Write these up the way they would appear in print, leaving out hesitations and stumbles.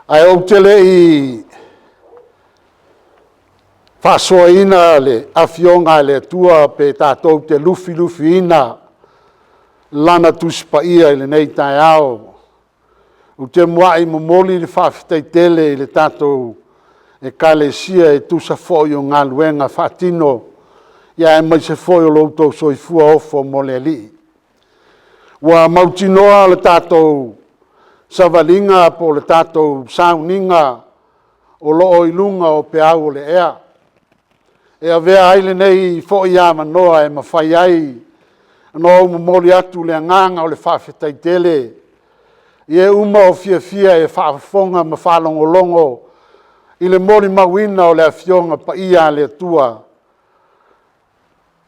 Ae ou te le i faasoaina le Afioga a le Atua pe tatou te lufilufiina Lana Tusi Paia i lenei taeao, ou te muai momoli le faafetai tele i le tatou Ekalesia e tusa foi o galuega faatino, aemaise foi o lo outou soifua ofo mo le Alii. Ua mautinoa le tatou savaliga po o le tatou sauniga o lo o i luga o peau o le ea, e avea ai lenei foi avanoa e mafai ai ona ou momoli atu le agaga o le faafetai tele i e uma o fiafia e faafofoga ma faalogologo i le molimauina o le Afioga Paia a le Atua,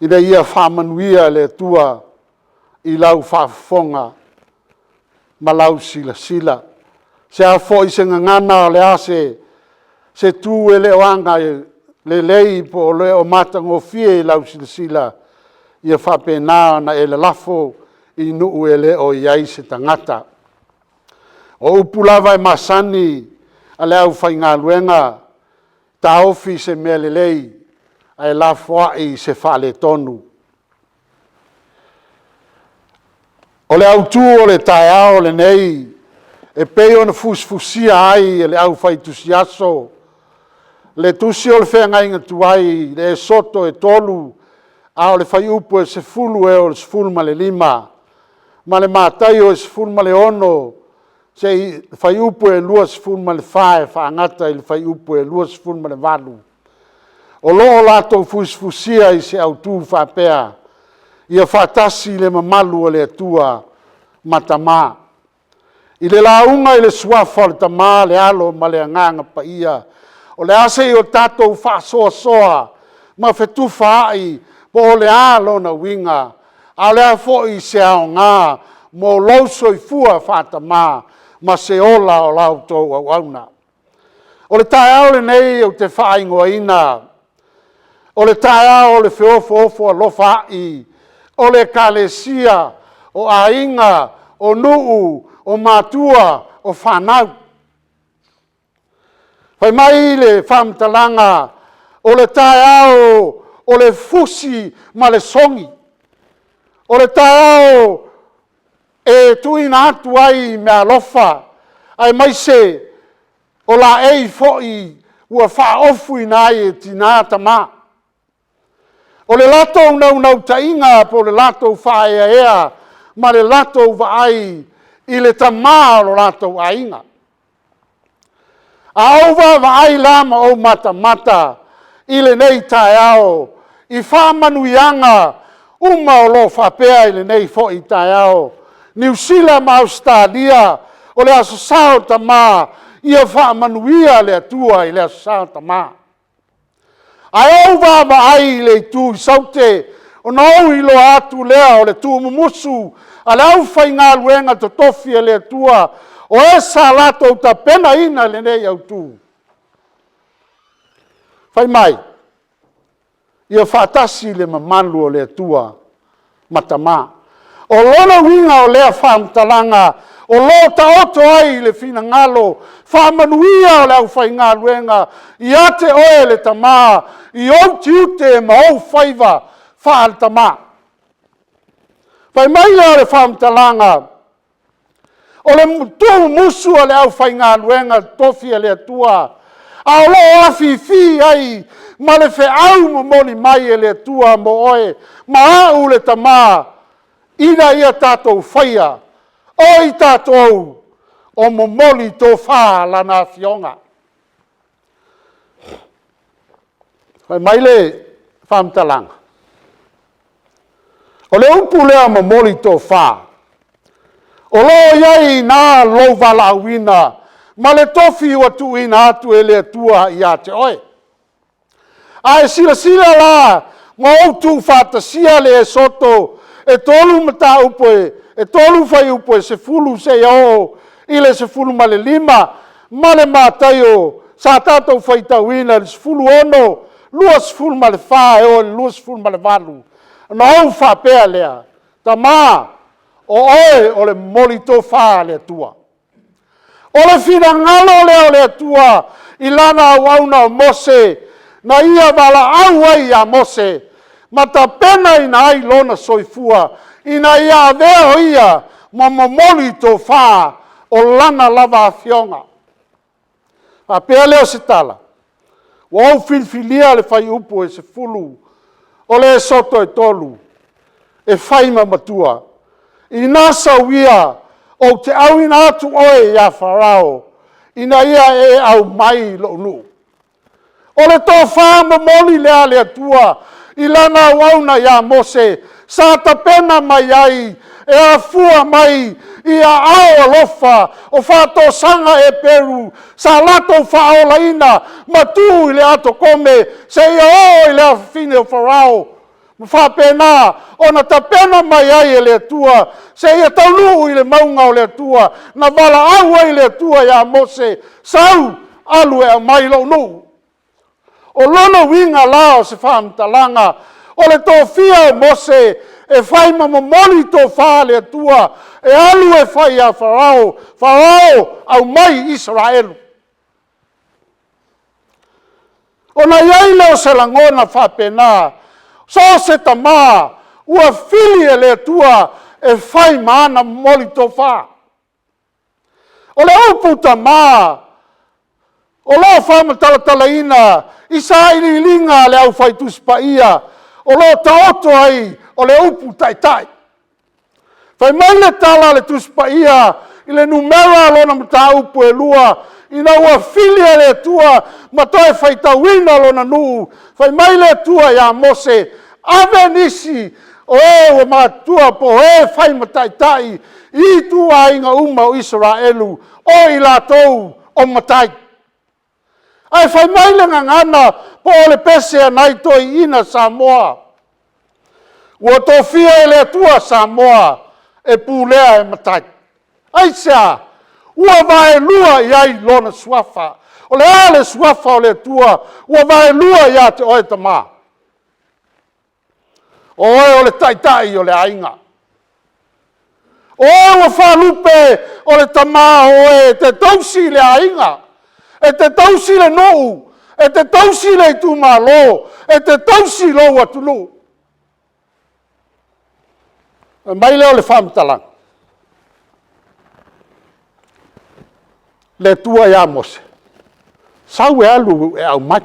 ina ia faamanuia le Atua i lau faafofoga ma lau silasila. Se a foi se gagana o le a se tu e le o agalelei po o le o matagofie i lau silasila, ia faapena ona e lalafo i nuu e le o i ai se tagata. O upu lava e masani a le aufaigaluega, taofi se mea lelei ae lafoai se faaletonu. O le autu o le taeao lenei e pei ona fusifusisia ai e le au fai tusi aso le tusi o le feagaiga tuai i le Esoto e 3 a o le fuaiupu e 10 e oo i le 15 ma le Mataio e 16 fuaiupu e 24 e faagata i le fuaiupu e 28, o lo o latou fusifusisia i se autu faapea, ia faatasi le mamalu o le Atua ma tama. I le lauga i le Suafa o le Tama, le Alo ma le Agaga Paia, o le a se i o tatou faasoasoa ma fetufaai po o le a lona uiga, a o le a foi se aoga mo lou soifua faa-tama ma se ola o la outou auauna. O le taeao lenei ou te faaigoaina o le taeao o le feofoofoalofaai o le Ekalesia, o aiga, o nuu, o matua, o fanau. Fai mai le faamatalaga, o le taeao o le fusi ma le sogi, o le taeao e tuuina atu ai meaalofa aemaise o laei foi ua faaofuina ai e tina tama. O le latou naunautaiga po o le latou faaeaea ma le latou vaai i le tama o lo latou aiga. A ou vaavaai la ma ou matamata i lenei taeao i faamanuiaga uma o lo o faapea i lenei foi taeao, Niu Sila ma Ausetalia, o le Aso Sa o Tama, ia faamanuia le Atua i le Aso Sa o Tama. Ae ou vaavaai i le itu i Saute, ona ou iloa atu lea o le tuumumusu a le aufaigaluega totofi a le Atua, o e sa latou tapenaina lenei autu, fai mai, ia faatasi le mamalu o le Atua ma tama. O lona uiga o lea faamatalaga, o lo o taoto ai le finagalo faamanuia o le aufaigaluega ia te oe le tama i ou tiute ma ou faiva faale-tama. Fai mai lea o le faamatalaga, o le tuumumusu a le aufaigaluega totofi a le Atua, a o lo o afifi ai ma le feau momoli mai e le Atua mo oe ma au le tama, ina ia tatou faia o i tatou o momoli tofa Lana Afioga. Fai mai le faamatalaga, o le upu lea momoli tofa, o lo o i ai i ina lou valaauina ma le tofi ua tuuina atu e le Atua ia te oe. A e silasila la ma ou tuufaatasia le Esoto e 3 mataupu e 3 fuaiupu e 10 seia oo i le 15 ma le Mataio sa tatou faitauina i le 16, 24 e oo i le 28, ona ou faapea lea, tama, o oe o le momoli tofa a le Atua. O le finagalo lea o le Atua i lana auauna o Mose, na ia valaau ai ia Mose ma tapenaina ai lona soifua, ina ia avea o ia ma momoli tofa o lana lava afioga. Faapea lea o se tala, ua ou filifilia le fuaiupu e 10 o le Esoto e 3, e fai ma matua. Ina sau ia, ou te auina atu oe ia Farao, ina ia e aumai lou nuu. O le tofa momoli lea a le Atua i lana auauna ia Mose, sa tapena mai ai e afua mai i aao alofa o faatosaga Eperu sa latou faaolaina ma tuu i le atokome seia oo i le afafine o Farao, ma faapena ona tapena mai ai e le Atua seia taunuu i le mauga o le Atua na valaau ai le Atua ia Mose, sau, alu e aumai lou nuu. O lona uiga la o se faamatalaga, o le tofia o Mose e fai ma momoli tofa a le Atua e alu e fai ia Farao, Farao aumai Isaraelu. Ona i ai lea o se lagona faapena, so o se tama ua fili e le Atua e fai ma ana momoli tofa. O le upu tama o lo o faamatalatalaina i sailiiliga a le au fai Tusi Paia, o lo o taoto ai o le upu taitai. Fai mai le tala a le Tusi Paia i le numera o lona mataupu e 2, ina ua fili e le Atua ma toe faitauina lona nuu, fai mai le Atua ia Mose, ave nisi o e ua matutua po o e fai ma taitai i ituaiga uma o Isaraelu, o i latou o matai. Ae fai mai le gagana po o le pese a nai toeaiina Samoa, ua tofia e le Atua Samoa e pulea e matai. Aisea? Ua vaelua i ai Lona Suafa. O le a le suafa o le Atua ua vaelua ia te oe tama? O oe o le taitai o le aiga. O oe ua faalupe o le tama, o oe e te tausi le aiga, e te tausi le nuu, e te tausi le itumalo, e te tausi lou atunuu. Ona fai mai lea o le faamatalaga, le Atua ia Mose, sau e alu e aumai.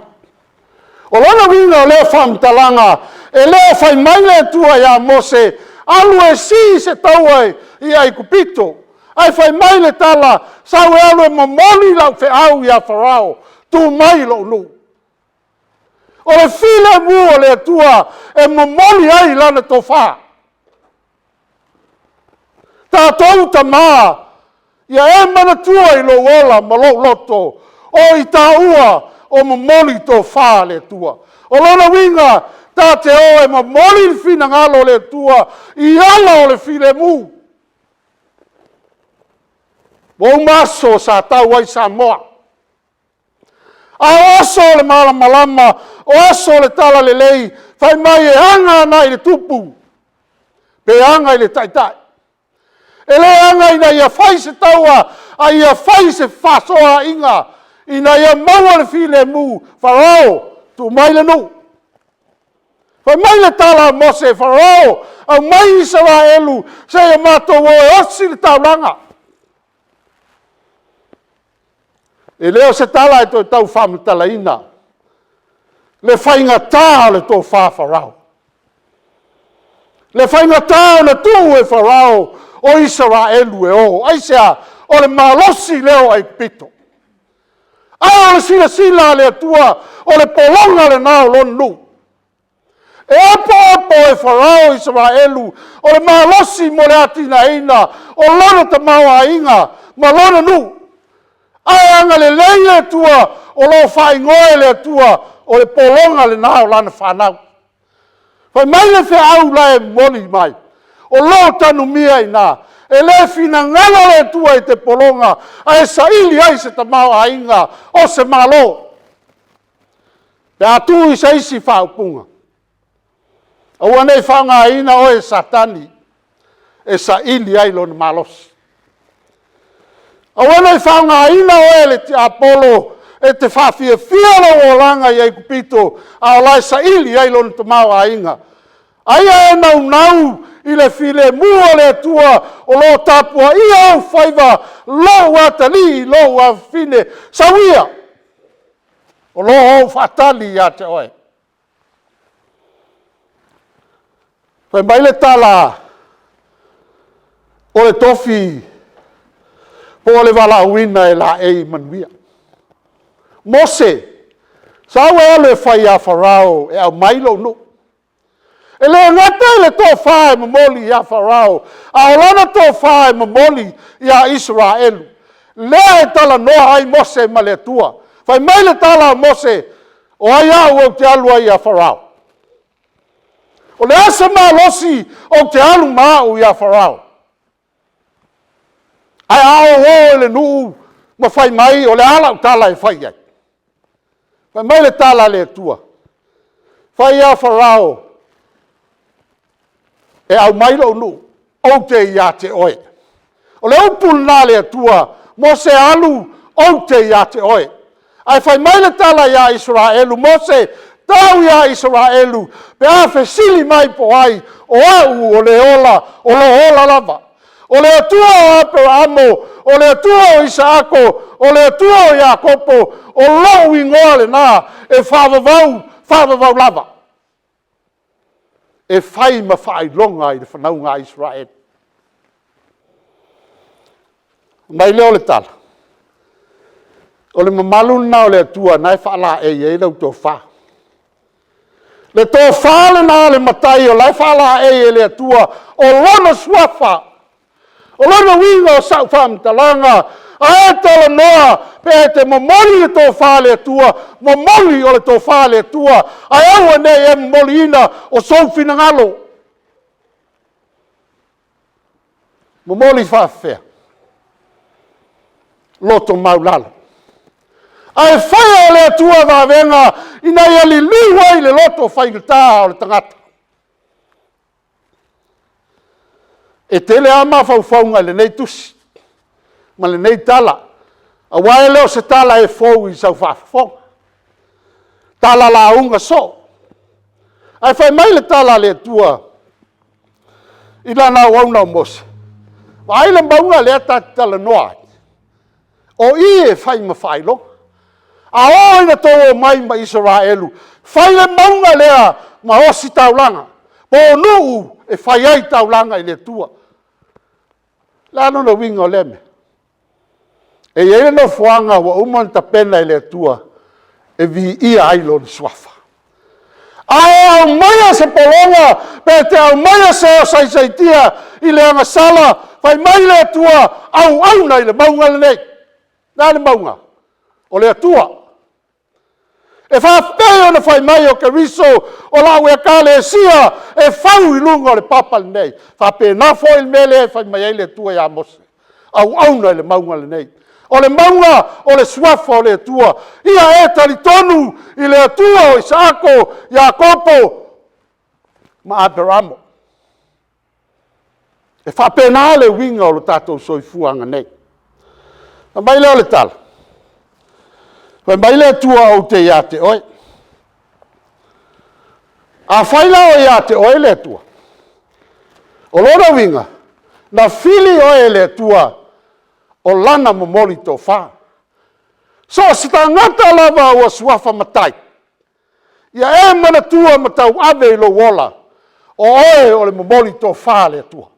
O lona uiga o lea faamatalaga, e le o fai mai le Atua ia Mose, alu e sii se taua i Aikupito, ae fai mai le tala, sau e alu e momoli lau feau ia Farao, tu mai lou nuu. O le filemu o le Atua e momoli ai lana tofa. Tatou tama, ia e manatua i lou ola ma lou loto, o i taua o momoli tofa a le Atua. O lona uiga, ta te o e momoli le finagalo o le Atua i ala o le filemu. Ua uma aso sa tau ai Samoa, a o aso o le malamalama, o aso o le talalelei, fai mai e aga agai le tupu, pe aga i le taitai. E le aga ina ia fai se taua, a ia fai se fefaasoaaiga ina ia maua le filemu. Farao, tuu mai le nuu. Fai mai le tala a Mose, Farao, aumai Isaraelu seia matou o e osi le taulaga. E le o se tala e toe tau faamatalaina le faigata o le tofa Farao, le faigata ona tuu e Farao o Isaraelu e o. Aisea? O le malosi lea o Aikupito. A o le silasila a le Atua, o le pologa lena o Lona nuu. E apoapo e Farao Isaraelu o le malosi mo le atinaeina o lona tamaoaiga ma lona nuu. Ae agalelei le Atua o lo o faaigoa e le Atua o le pologa lena o lana fanau. Fai mai le feau la e momoli mai, o lo o tanumia i ina, e le finagalo le Atua e te pologa, ae saili ai se tamaoaiga o se Malo. Pe a tuu i se isi faaupuga, aua ne i faaaogaina oe e Satani e saili ai lona malosi. Aua ne i faaaogaina oe e le tiapolo e te faafiafia lou olaga i Aikupito a o la e saili ai lona tamaoaiga. A ia e naunau i le filemu o le Atua o lo o tapuaia ou faiva, lou atalii, lou afafine, sau ia, o lo o ou faatali ia te oe. Fai mai le tala o le tofi po o le valaauina e laei manuia. Mose, sau e alu e fai ia Farao e aumai lou nuu. E le gata i le tofa e momoli ia Farao, a o lana tofa e momoli ia Isaraelu. Lea e talanoa ai Mose ma le Atua. Fai mai le tala a Mose, o ai au ou te alu ai ia Farao? O le a se malosi ou te alu ma au ia Farao? Ae a ou o i le nuu ma fai mai, o le a lau tala e fai i ai? Fai mai le tala a le Atua, fai ia Farao e aumai lou nuu, ou te ia te oe. O le upu lena a le Atua, Mose alu, ou te ia te oe. Ae fai mai le tala ia Isaraelu, Mose tau ia Isaraelu, pe a fesili mai po o ai, o au o le ola o lo o ola lava. O le Atua o Aperamo, o le Atua o Isaako, o le Atua o Iakopo, o lou igoa lena e faavavau, faavavau lava. E fai ma faailoga i le fanauga a Isaraelu. Ona fai mai lea o le tala, o le mamalu lena o le Atua o lena e faalaei ai lau tofa. Le tofa lena a le matai o la e faalaei e le Atua o Lona Suafa. O lona uiga o sau faamatalaga, a e talanoa pe e te momoli le tofa a le Atua, momoli o le tofa a le Atua, ae aua ne i e momoliina o sou finagalo. Momoli faafefea? Loto maualalo. Ae faia e le Atua vavega ina ia liliu ai le loto faigata o le tagata. E tele lava mafaufauga i lenei tusi ma lenei tala, aua e le o se tala e fou i sau faafofoga, tala lauga soo. Ae fai mai le tala a le Atua i lana auauna o Mose, vaai le mauga lea ta te talanoa ai, o i e fai ma faailoga. A oo ina outou omai ma Isaraelu, fai le mauga lea ma ositaulaga, po o nuu e fai ai taulaga i le Atua. O le a lona uiga o lea mea? E i ai le nofoaga ua uma ona tapena e le Atua e viia ai Lona Suafa. A e aumaia se pologa pe te aumaia se saisaitia i le agasala, fai mai le Atua, auauna i le mauga lenei. O le a le mauga? O le Atua. E faapei ona fai mai o Keriso o lau Ekalesia e fau i luga o le papa lenei. E faapena foi le mea lea e fai mai ai le Atua ia Mose, auauna i le mauga lenei. O le mauga o le Suafa o le Atua. Ia e talitonu i le Atua o Isaako, Iakopo ma Aperamo. E faapena le uiga o le tatou soifuaga nei. Ona fai mai lea o le tala, fai mai le Atua ou te ia te oe. Afai la o ia te oe le Atua, o lona uiga, na fili oe e le Atua o Lana momoli tofa. So o se tagata lava ua suafa matai, ia e manatua ma tauave i lou ola, o oe o le momoli tofa a le Atua.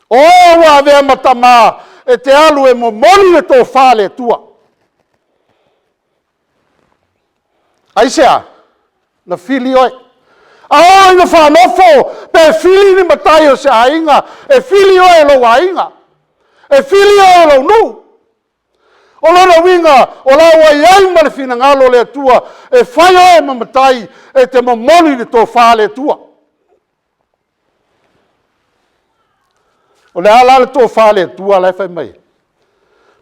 O oe ua avea ma tama e te alu e momoli le tofa a le Atua. Aisea? Na fili oe. A oo ina faanofo pe fili ni matai o se aiga, e fili oe e lou aiga, e fili oe e lou nuu. O lona uiga, o la ua i ai ma le finagalo o le Atua e fai oe ma matai e te momoli le tofa a le Atua. O le a la le tofa a le Atua la e fai mai ai?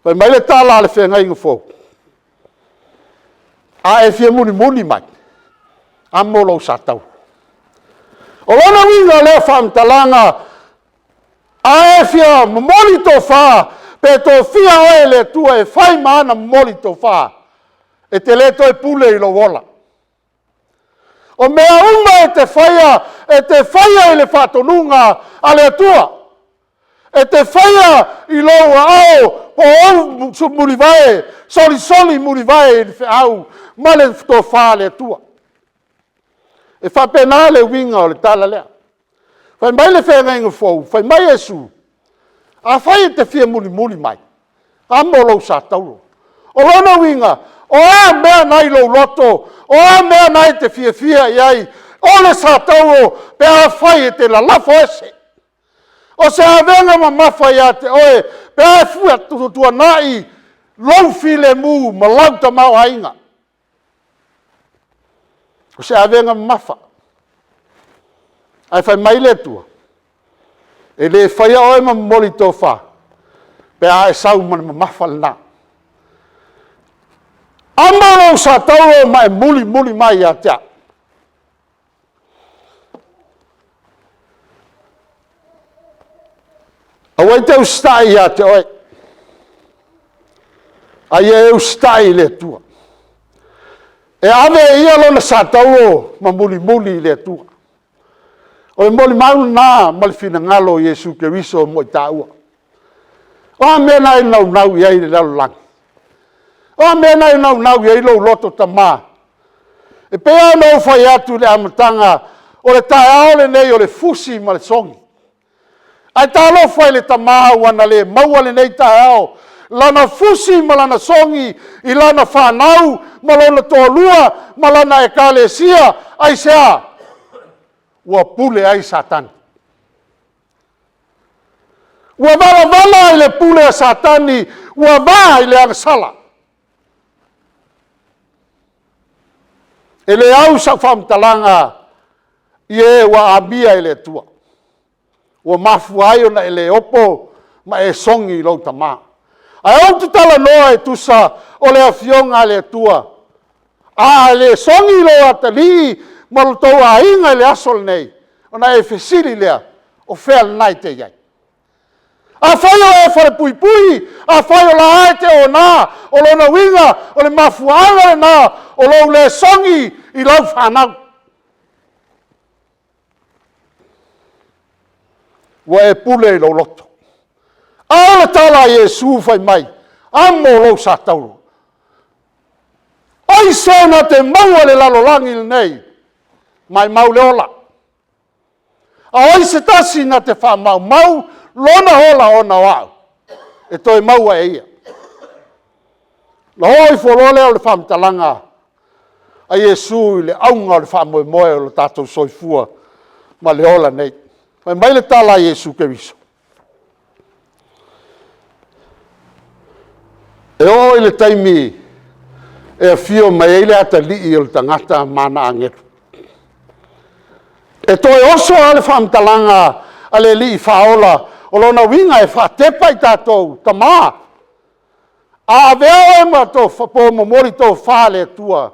Fai mai le tala a le Feagaiga Fou, a e fia mulimuli mai, amo lou sa taua. O lona uiga o lea faamatalaga, A e fia momoli tofa, pe tofia oe e le Atua e fai ma ana momoli tofa, e te le toe pule i lou ola. O mea uma e te faia, e te faia i le faatonuga a le Atua. E te faia i lou aao po o ou mulivae, solisoli mulivae i le feau ma le tofa a le Atua. E faapena le uiga o le tala lea. Fai mai le feagaiga fou, fai mai Iesu, afai e te fia mulimuli mai, amo lou sa tauro. O lona uiga, o a mea na i lou loto, o a mea na e te fiafia i ai, o le sa tauro pe afai e te lalafo ese. O se avega mamafa ia te oe pe a fetuatuanai lou filemu ma lau tamaoaiga. O se avega mamafa. Ae fai mai le Atua, e le faia oe ma momoli tofa, pe a e sau ma le mamafa lena. Amo lou sa tauro ma e mulimuli mai ia te au. Aua e te usitai ia te oe, a ia e usitai i le Atua. E ave e ia lona sa tauro ma mulimuli i le Atua. O le molimau lena ma le finagalo o Iesu Keriso mo i taua. O a mea na e naunau i ai i le lalolagi? O a mea na e naunau i ai lou loto tama? E pei lava ona ou fai atu i le amataga, o le taeao lenei o le fusi ma le sogi. Ae talofa i le tama ua na le maua lenei taeao, lana fusi ma lana sogi i lana fanau ma lona toalua ma lana ekalesia. Aisea? Ua pule ai Satani. Ua valavala i le pule a Satani, ua va i le agasala. E le au sau faamatalaga i e ua amia e le Atua, ua mafua ai ona e le opo ma e sogi i lou tama. Ae ou te talanoa e tusa o le Afioga a le Atua. A le sogi lou atalii ma lo outou aiga i le aso lenei, ona e fesili lea, o fea lena e te i ai? Afai o e falepuipui, afai o la e te ona, o lona uiga o le mafuaaga lena o lou le sogi i lau fanau. Ua e pule i lou loto. A o le tala a Iesu fai mai, amo lou sa tauro. O ai se na te maua le lalolagi lenei, maumau le ola. A o ai se tasi na te faamaumau lona ola ona o au, e toe maua e ia. Ona oo ifo loa lea o le faamatalaga a Iesu i le auga o le faamoemoe o le tatou soifua ma le ola nei. Fai mai le tala a Iesu Keriso, e oo i le taimi e afio mai ai le atalii o le tagata ma ana agelu. E toe oso lava le faamatalaga a le Alii Faaola, o lona uiga e faatepa i tatou, tama, a avea oe ma momoli tofa a le Atua,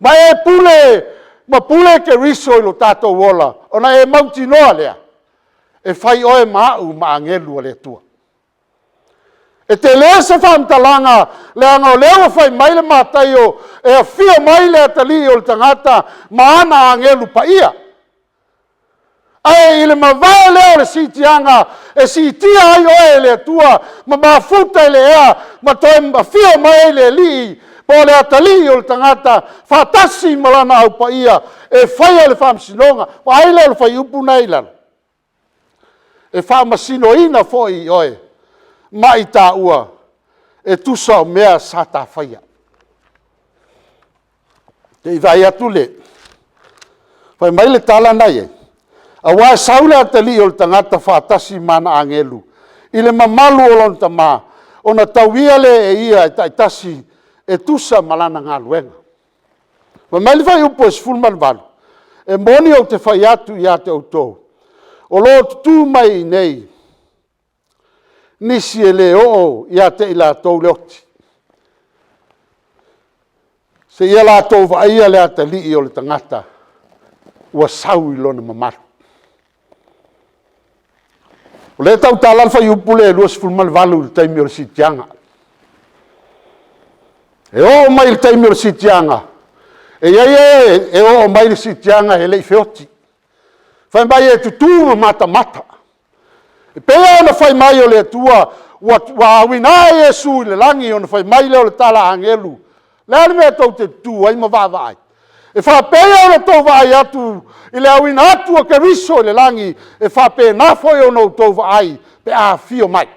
ma e pule ma pule Keriso i lo tatou ola, ona e mautinoa lea, e fai oe ma au ma agelu o le Atua. E tele se faamatalaga leaga o lea ua fai mai le Mataio, e afio mai le Atalii o le tagata ma ana agelu paia. Ae i le mavae lea o le siitiaga, e siitia ai oe e le Atua ma mafuta i le ea ma toe afio mai ai le Alii po o le atalii o le tagata faatasi ma lana au paia e faia le faamasinoga. Vaai la i le fuaiupu lena e i lalo. E faamasinoina foi oe ma i taua e tusa o mea sa ta faia. Se i vaai atu le… Fai mai le tala lena e i ai, aua e sau le Atalii o le tagata faatasi ma ana agelu i le mamalu o lona Tama, ona tauia lea e ia e taitasi e tusa ma lana galuega. Fai mai le fuaiupu 18, e moni ou te fai atu ia te outou, o lo o tutu mai i inei nisi e le oo ia te i latou le oti, seia latou vaaia le Atalii o le tagata ua sau i lona mamalu. O lea e tautala le fuaiupu lea e 28 i le taimi o le siitiaga. E oo mai i le taimi o le siitiaga, e i ai e e oo mai i le siitiaga e le i feoti, fai mai e tutu ma matamata. E pei lava ona fai mai o le Atua ua auina ae Iesu i le lagi ona fai mai lea o le tala a agelu, o le a le mea tou te tutu ai ma vaavaai? E faapei ona outou vaai atu i le auina atu o Keriso i le lagi, e faapena foi ona outou vaai pe a afio mai.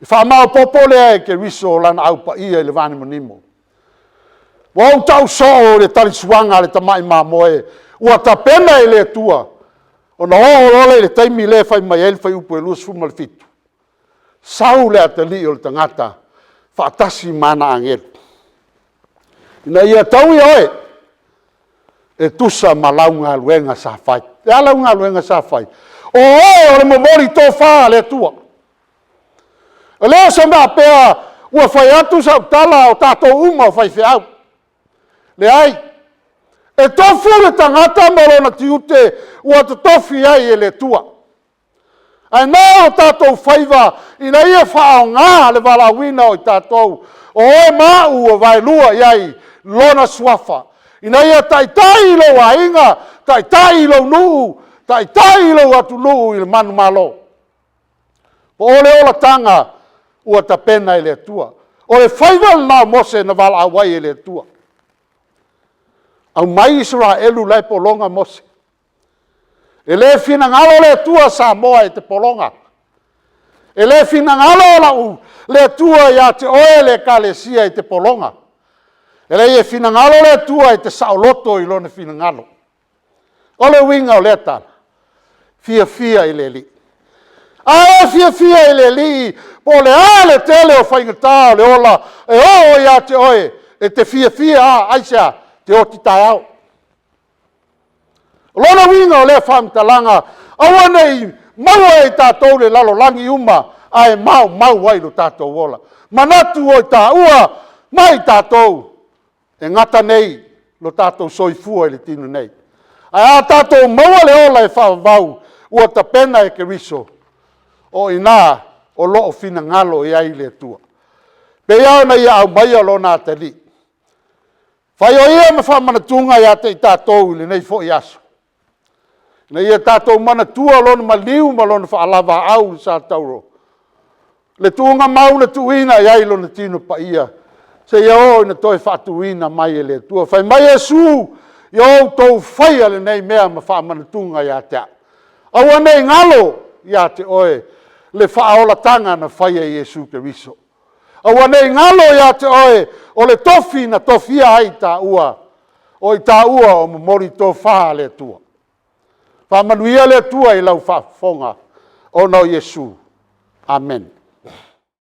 E faamaopoopo lea e Keriso Lana Au Paia i le vanimonimo. Ua ou tau soo i le talisuaga a le tamai mamoe ua tapena e le Atua, ona oo loa lea i le taimi lea e fai mai ai le fuaiupu 27, sau le atalii o le tagata faatasi ma ana agelu, ina ia taui oe e tusa ma lau galuega sa fai. O le a lau galuega sa fai? O oe o le momoli tofa a le Atua. E le o se faapea ua fai atu sau tala o tatou uma o faifeau. Leai, e tofu le tagata ma lona tiute ua totofi ai e le Atua. Ae na o tatou faiva ina ia faaaoga le valaauina o i tatou, o oe ma au ua vaelua i ai Lona Suafa, ina ia taitai lou aiga, taitai lou nuu, taitai lou atunuu i le manumalo. O le olataga ua tapena e le Atua. O le faiva lena o Mose na valaau ai e le Atua. Aumai Isaraelu la e pologa Mose. E le finagalo le Atua Samoa e te pologa. E le finagalo le Atua ia te oe le Ekalesia e te pologa. E leai e finagalo le Atua e te saoloto i Lona finagalo. O le uiga o lea tala, fiafia i le Alii. A e fiafia i le Alii, po o le a le tele o faigata o le ola e oo ia te oe, e te fiafia lava. Aisea? E te oti taeao. O lona uiga o lea faamatalaga, aua ne i maua e i tatou le lalolagi uma ae maumau ai lo tatou ola. Manatu o i taua ma i tatou, e gata nei lo tatou soifua i le tino nei. Ae a tatou maua le ola e faavavau ua tapena e Keriso, o i ina o lo o finagalo i ai le Atua. E pei lava ona ia aumaia Lona atalii, fai o ia ma faamanatuga ia te i tatou i lenei foi aso, ina ia tatou manatua Lona maliu ma Lona faalavaaau sa tauro, le tuugamau na tuuina i ai Lona tino paia, seia oo ina toe faatuina mai e le Atua. Fai mai Iesu, “Ia outou faia lenei mea ma faamanatuga ia te au.” Aua ne i galo ia te oe le faaolataga na faia e Iesu Keriso. Aua ne i galo ia te oe o le tofi na tofia ai i taua, o i taua o momoli tofa a le Atua. Faamanuia le Atua i lau faafofoga ona o Iesu. Amene.